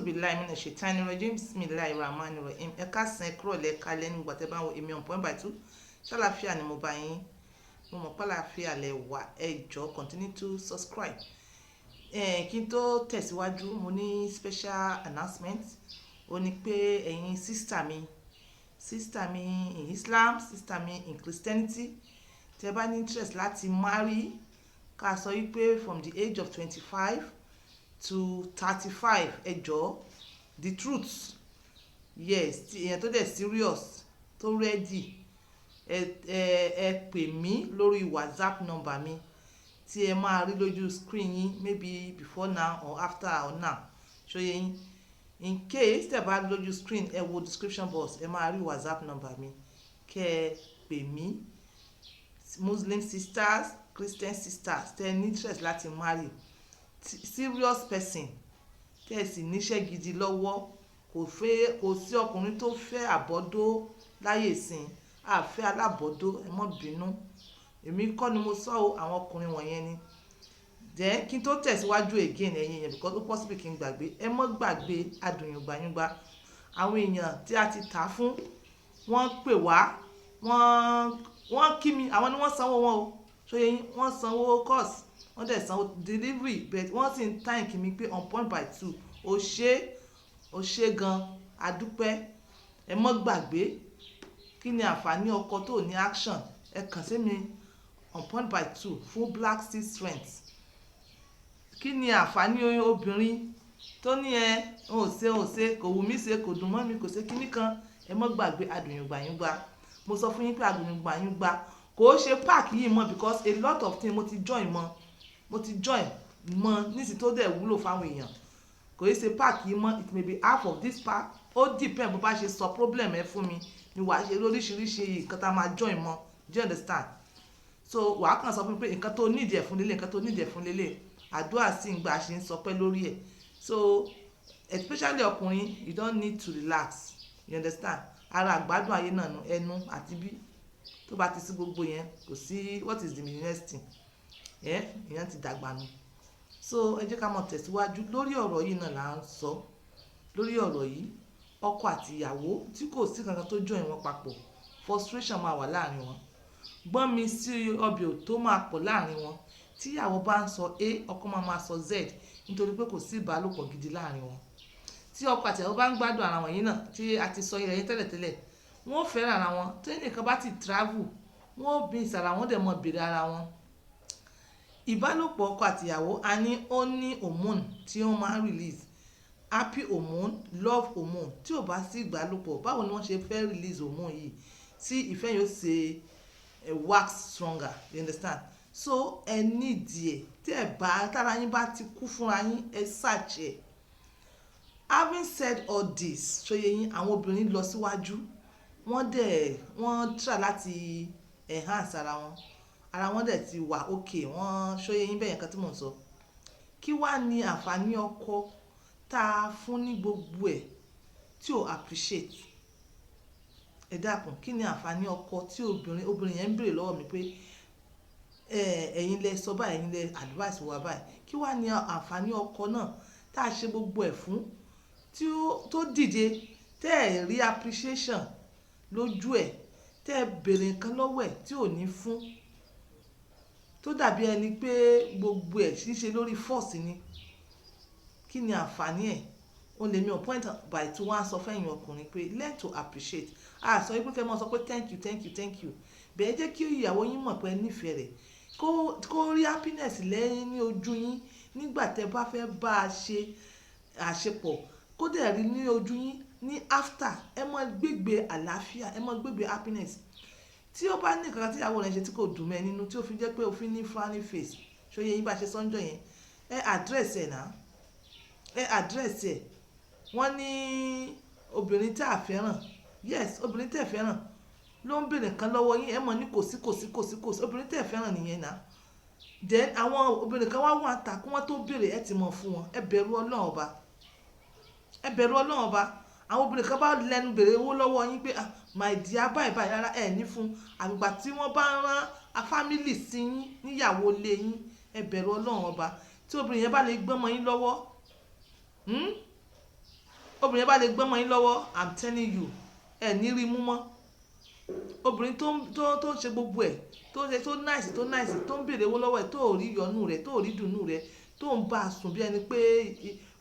Auzubillahi minash shaitani rajim. Bismillahir rahmanir rahim. Ẹ káàsán, ẹ kúrọ̀lẹ́, ẹ káalẹ́ nígbà tẹ́ bá ń wo èmi On Point by Two. Ṣàlàáfíà ni mo bá yín? Mo mọ̀ pàlàáfíà lẹ wà. Ẹ jọ̀ọ́, continue to subscribe. Kí n tó tẹ̀síwájú, mo ní special announcement. Ó ní pé ẹ̀yin sister mi, sister mi in Islam, sister mi in Christianity, tẹ́ bá ní interest láti marry, ká sọ wípé from the age of 25 to 35, ẹ jọ̀ọ́, the truth, yes, tí èèyàn tó dẹ̀ serious, tó ready, ẹ pè mí lórí WhatsApp number mi tí ẹ máa rí lójú screen yín, maybe before now or after or now. Ṣó yé yín? In case tẹ́ bá rí lójú screen, ẹ wo description box, ẹ máa rí WhatsApp number mi, kẹ́ ẹ pè mí. Muslim sisters, Christian sisters, tẹ́ ẹ ní interest láti marry serious person, tẹ́ ẹ sì níṣẹ́ gidi lọ́wọ́. Kò fẹ́, kò sí ọkùnrin tó fẹ́ àbọ́dó láyè ìsìn. Àfẹ́ alábọ́dó, ẹ má bínú, èmi kọ́ ni mo sọ ọ́, àwọn ọkùnrin wọ̀nyẹn ni. Then kí n tó tẹ̀síwájú again, ẹ̀yin èèyàn, because ó possible kí n gbàgbé, ẹ má gbàgbé adùnyùngbàyùngbà. Àwọn èèyàn tí a ti tà fún, wọ́n pè wá, wọ́n kí mi. Àwọn ni wọ́n sanwó wọn o. Ṣó yé yín? Wọ́n sanwó course, wọ́n dẹ̀ sanwó delivery, but wọ́n sì ń thank mi pé On Point by Two, ó ṣe, ó ṣe gan, adúpẹ́. Ẹ má gbàgbé, kí ni àǹfààní ọkọ tó ní action? Ẹ kàn sí mi, On Point by Two, fún Black Sea Strength. Kí ni àǹfààní obìnrin tó ní ẹ ò ṣe, ò ṣe, kò wù mí ṣe, kò dùn mọ́ mi, kò ṣe kíní kan? Ẹ má gbàgbé adùnyùngbàyùngbà. Mo sọ fún yín pé adùnyùngbàyùngbà kò ṣe pack yìí mọ́, because a lot of things mo ti join mọ́, mo ti join mọ́ nísìsiyìí tó dẹ̀ wúlò fáwọn èèyàn. Kò í ṣe pack yìí mọ́. It may be half of this pack. Ó depend bó bá ṣe sọ problem ẹ fún mi ni wàá ṣe lóríṣiríṣi nǹkan tá a máa join mọ́. Do you understand? So wàá kàn sọ fún mi pé nǹkan tó nídìí ẹ̀ fún lélẹ̀, nǹkan tó nídìí ẹ̀ fún lélẹ̀. Àdúrà sì ń gbà, ṣe ń sọpẹ́ lórí ẹ̀. So especially ọkùnrin, you don't need to relax, you understand? Ara àgbádùn ayé náà nu ẹnu àti bí tó bá ti sí gbogbo yẹn, kò sí. What is the next thing? Ẹ ìyẹn ti dàgbà nu. So ẹ jẹ́ ká mọ̀ tẹ̀síwájú lórí ọ̀rọ̀ yìí náà là ń sọ lórí ọ̀rọ̀ yìí. Ọkọ àti ìyàwó tí kò sí kankan tó join wọn papọ̀, frustration máa wà láàrin wọn, gbọ́n mi sí ọbẹ̀ tó máa pọ̀ láàrin wọn. Tí ìyàwó bá ń sọ A, ọkọ máa máa sọ Z, nítorí pé kò sí ìbálòpọ̀ gidi láàrin wọn. Tí ọkọ àti ìyàwó bá ń gbádùn ara wọn yìí náà tí a ti sọ ilẹ̀ yẹn tẹ́lẹ̀tẹ́lẹ̀, wọ́n fẹ́ràn ara wọn. Tí ẹnìkan bá ti travel, wọ́n ó bí ìsàrà, wọ́n dẹ̀ mọ bèrè ara wọn. Ìbálòpọ̀ ọkọ àti ìyàwó, a ní ó ní hormone tí wọ́n máa ń release, happy hormone, love hormone. Tí ò bá sí ìbálòpọ̀, báwo ni wọ́n ṣe fẹ́ release hormone yìí tí ìfẹ́ yóò ṣe wax stronger? You understand? So ẹ nídìí ẹ. Tí ẹ bá tára yín bá ti kú fúnra yín, ẹ search ẹ. Having said all this, ṣó yé yín? Àwọn obìnrin lọ síwájú, wọ́n dẹ̀ wọ́n try láti enhance ara wọn, ara wọn dẹ̀ ti wà okay wọ́n. Ṣó yé yín bẹ́ẹ̀ yẹn kan tí mò ń sọ? Kí wá ní àǹfààní ọkọ tá a fún ní gbogbo ẹ̀ tí ò appreciate? Ẹ dákun, kí ni àǹfààní ọkọ tí obìnrin yẹn ń béèrè lọ́wọ́ mi pé ẹ̀yin lẹ sọ báyìí, ẹ̀yin lẹ advice wa báyìí? Kí wá ní àǹfààní ọkọ náà tá a ṣe gbogbo ẹ̀ fún, tí ó tó dìde, tẹ́ ẹ̀ rí appreciation lójú ẹ̀, tẹ́ ẹ béèrè nǹkan lọ́wọ́ ẹ̀ tí ò ní fún, tó dàbí ẹni pé gbogbo ẹ̀ ṣíṣe lórí force ni? Kí ni àǹfààní ẹ̀? Ó lè mi On Point by Two wọ́n á sọ fẹ́yìn ọkùnrin pé learn to appreciate. A sọ wípé kẹ́ mọ́ sọ pé thank you, thank you, thank you bẹ́ẹ̀. Jẹ́ kí ìyàwó yín mọ̀ pé ẹ nífẹ̀ẹ́ rẹ̀, kó rí happiness lẹ́yìn ní ojú yín nígbà tẹ́ bá fẹ́ bá a ṣe àṣepọ̀, kó dẹ̀ rí ní ojú yín ní after. Ẹ mọ gbégbé àlàáfíà, ẹ mọ gbégbé happiness. Tí ó bá ní nǹkan tí ìyàwó rẹ̀ ṣe tí kò dùn mẹ́ nínú, tí ó fi jẹ́ pé ó fi ní frowny face, ṣó yé yín bá ṣe sọ́njọ́ yẹn? Ẹ address ẹ̀ náà, ẹ address ẹ̀. Wọ́n ní obìnrin tí a fẹ́ràn, yes, obìnrin tí ẹ fẹ́ràn ló ń béèrè nǹkan lọ́wọ́ yín, ẹ mọ̀ ní kò sí, kò sí, kò sí, kò sí. Obìnrin tí ẹ fẹ́ràn nìyẹn náà. Then àwọn obìnrin kan wá wà ta, kí wọ́n tó béèrè, ẹ ti mọ̀ fún wọn. Ẹ bẹ̀rù Ọlọ́run Ọba, ẹ bẹ̀rù Ọlọ́run Ọba. Àwọn obìnrin kan bá lẹ́nu béèrè owó lọ́wọ́ yín pé, "Ah, my dear," báyìí báyìí, rárá, ẹ ní fún, àgbà tí wọ́n bá ń rán family sí yín níyàwó lé yín. Ẹ bẹ̀rù Ọlọ́run Ọba. Tí obìnrin yẹn bá lè gbọ́mọ yín lọ́wọ́, Obìnrin bá lè gbọ́n mọ́ yín lọ́wọ́, I'm telling you, ẹ ní rí mú mọ́. Obìnrin tó ń ṣe gbogbo ẹ̀, tó ń ṣe tó nice, tó nice, tó ń béèrè owó lọ́wọ́ ẹ̀, tó ò rí ìyọnu rẹ̀, tó ò rí ìdùnnú rẹ̀, tó ń bá a sùn bí ẹni pé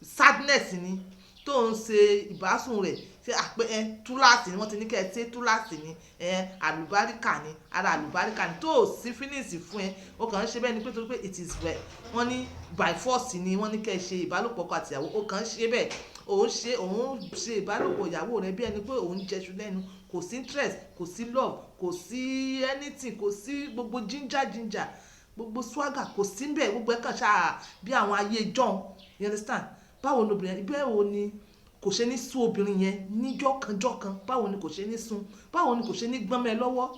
sadness ni, tó ń ṣe ìbásùn rẹ̀ ṣe àpẹ ẹ túláàsì ni, wọ́n ti ní kẹ́ ẹ ṣe túláàsì ni, ẹ àlùbáríkà ni, ara àlùbáríkà ni, tó ò sí feelings fún ẹ, ó kàn ń ṣe bẹ́ẹ̀ ni pé torí pé it is well, wọ́n ní by force ni wọ́n ní kẹ́ ẹ ṣe ìbálòpọ̀ ọkọ àtìyàwó, ó kàn ń ṣe bẹ́ẹ̀. Òun ṣe ìbálòpọ̀ ìyàwó rẹ̀ bí ẹni pé òun jẹṣu lẹ́nu. Kò sí interest, kò sí love, kò sí anything, kò sí gbogbo ginger ginger, gbogbo swagger, kò sí bẹ́ẹ̀. Gbogbo ẹ̀ kàn ṣáà bí àwọn ayé john, you understand? Báwo ni obìnrin bẹ́ẹ̀ wo ni kò ṣe ní sún obìnrin yẹn níjọ́ kanjọ́ kan? Báwo ni kò ṣe ní sún? Báwo ni kò ṣe ní gbọ́n mẹ́ lọ́wọ́?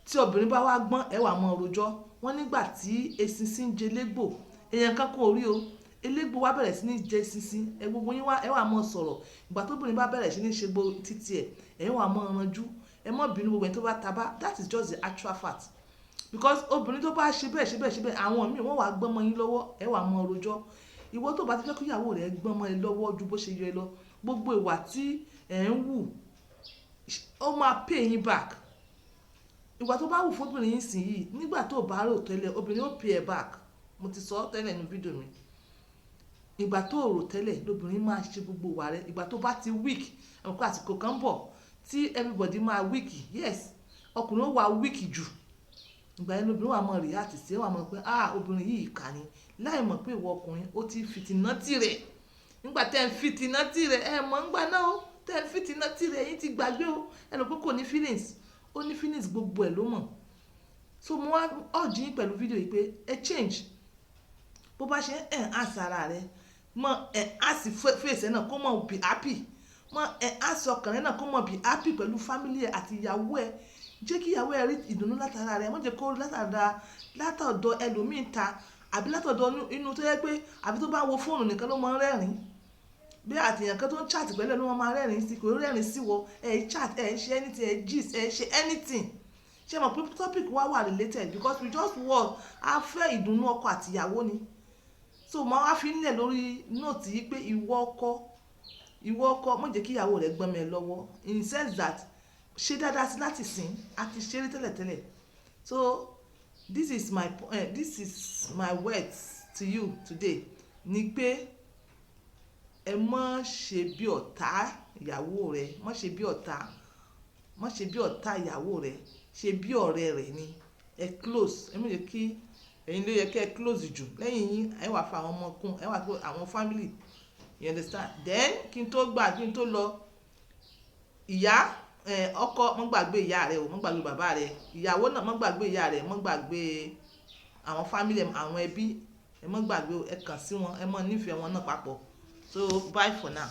Tí obìnrin bá wá gbọ́n, ẹ wà mọ́ rojọ́ wọ́n nígbà tí eṣinṣin ń jẹ légbò, èèyàn kan kò rí o. Elégbò wá bẹ̀rẹ̀ sí ní jẹ eṣinṣin, ẹ gbogbo yín wá, ẹ wà mọ́ sọ̀rọ̀. Ìgbà tóbìnrin bá bẹ̀rẹ̀ sí ní ṣe gbogbo títí ẹ̀, ẹ̀yin wà mọ́ ranjú. Ẹ má bínú gbogbo ẹni tó bá tabá, that is just the actual fact, because obìnrin tó bá ṣe bẹ́ẹ̀, ṣe bẹ́ẹ̀, ṣe bẹ́ẹ̀, àwọn míì wọ́n wà gbọ́n mọ́ yín lọ́wọ́, ẹ wà mọ́ rojọ́. Ìwọ tó bá ti fẹ́ kí ìyàwó rẹ gbọ́n mọ́ ẹ lọ́wọ́ ju bó ṣe yẹ lọ, gbogbo ìwà tí ẹ̀ ń wù, ó máa pay yín back. Ìwà tó bá wù fóbìnrin yín sìn yìí nígbà tó bá rò tẹ́lẹ̀, obìnrin ó pay ẹ back. Mo ti sọ tẹ́lẹ̀ nínú fídíò mi. Ìgbà tó rò tẹ́lẹ̀ lóbìnrin máa ṣe gbogbo ìwà rẹ. Ìgbà tó bá ti weak, ẹ̀mọ̀ pé àsìkò kan bọ̀ tí everybody máa weak. Yes, ọkùnrin ó wà weak jù. Ìgbà yẹn lóbìnrin wà mọ̀ react sí ẹ, wà mọ̀ pé, "Ah, obìnrin yìí ìkà ni," láì mọ̀ pé ìwọ ọkùnrin ó ti fìtìnà tirẹ̀. Nígbà tẹ́ ń fìtìnà tirẹ̀, ẹ mọ̀ ńgbà náà ó tẹ́ ń fìtìnà tirẹ̀, yín ti gbàgbé o. Ẹ rò pé kò ní feelings. Ó ní feelings, gbogbo ẹ̀ ló mọ̀. So mo wá urge yín pẹ̀lú fídíò yìí pé ẹ change. Bó bá ṣe ń enhance ara rẹ, mọ enhance face ẹ náà kó mọ̀ be happy, mọ enhance ọkàn rẹ náà kó mọ̀ be happy pẹ̀lú family ẹ àti ìyàwó ẹ. Jẹ́ kí ìyàwó ẹ rí ìdùnnú látara rẹ. Má jẹ́ kó rí látara látọ̀dọ̀ ẹlòmíì ta, àbí látọ̀dọ̀ inú tó yẹ pé àbí tó bá wo fóònù nìkan ló máa ń rẹ́rìn-ín, bí àtìyàn kan tó ń chat pẹ̀lú ẹ̀ ló máa rẹ́rìn-ín sí, kò rẹ́rìn-ín sí wọ. Ẹ̀ chat, ẹ̀ ṣe anything, ẹ̀ gist, ẹ̀ ṣe anything. Ṣé mọ̀ pé topic wa wà related? Because we just want, a fẹ́ ìdùnnú ọkọ àtìyàwó ni. So mo wá fi ń lẹ̀ lórí note yìí pé ìwọ ọkọ, ìwọ ọkọ, má jẹ́ kí ìyàwó rẹ gbọ́n mi lọ́wọ́, in the sense that ṣe dáadáa sí láti sìn àti ṣeré tẹ́lẹ̀tẹ́lẹ̀. So this is my words to you today, ni pé ẹ má ṣe bí ọ̀tá ìyàwó rẹ, má ṣe bí ọ̀tá, má ṣe bí ọ̀tá ìyàwó rẹ, ṣe bí ọ̀rẹ́ rẹ ni. Ẹ close, ẹ má jẹ́ kí ẹ̀yin ló yẹ kí ẹ close jù. Lẹ́yìn yín, ẹ wà fa àwọn ọmọ kún, ẹ wà fún àwọn family, you understand? Then kí n tó gbà, kí n tó lọ, ìyá ọkọ, má gbàgbé ìyá rẹ o, má gbàgbé bàbá rẹ. Ìyàwó náà, má gbàgbé ìyá rẹ, má gbàgbé àwọn family, àwọn ẹbí ẹ, má gbàgbé o. Ẹ kàn sí wọn, ẹ má nífẹ̀ẹ́ wọn náà papọ̀. So bye for now.